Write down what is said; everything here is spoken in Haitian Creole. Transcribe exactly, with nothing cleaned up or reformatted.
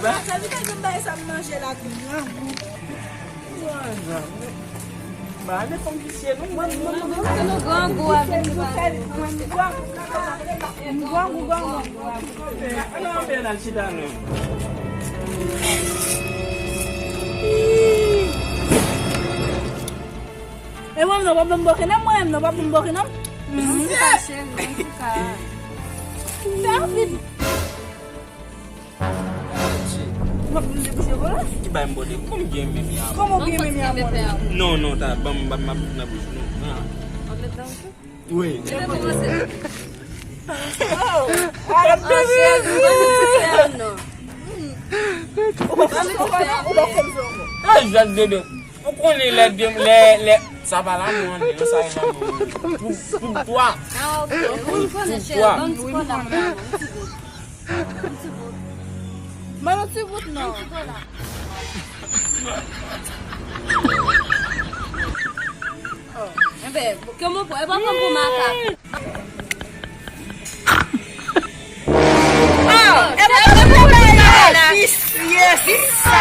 Sa vin bay sa m manje la, grangou. Ba, men fanm visye, non? Mwen, mwen, mwen, mwen, mwen, nou grangou avèk li, ba. Mwen, mwen, mwen, grangou, grangou. Ann, ann, ann, al chita, non. E mwen, non, pa ban m bòke, non, mwen, non, pa ban m bòke, non. Mwen, se pa cheri, mwen, se pa. David. M ap vin debouche vòlè. Ki bay m bòde? Kòman gen menm ya? Kòman gen menm ya, mwen? Non, non, ta, ban m, ban m, ban m nan bouch, non. Ah. Wi. Mete kòmanse. Oh, ah, cheri, ban m ti fè, non. Ou pa fè m sa ankò? Ou pa fè m sa ankò? Ah, Jacques Dede. Ou konnen lè de, lè, lè, sa pa lanmou, non, sa e lanmou. Pou, pou twa. Ah, ok. Wi, m konnen, cheri. Ban m ti kòla pou mwen, yon ti bout. Yon ti bout. Ban yon ti bout, non. Yon ti kòla. Oh, enben, ke mwen pran, e pa pran pou makak. Oh, e pa pran pou makak. Visye, visye.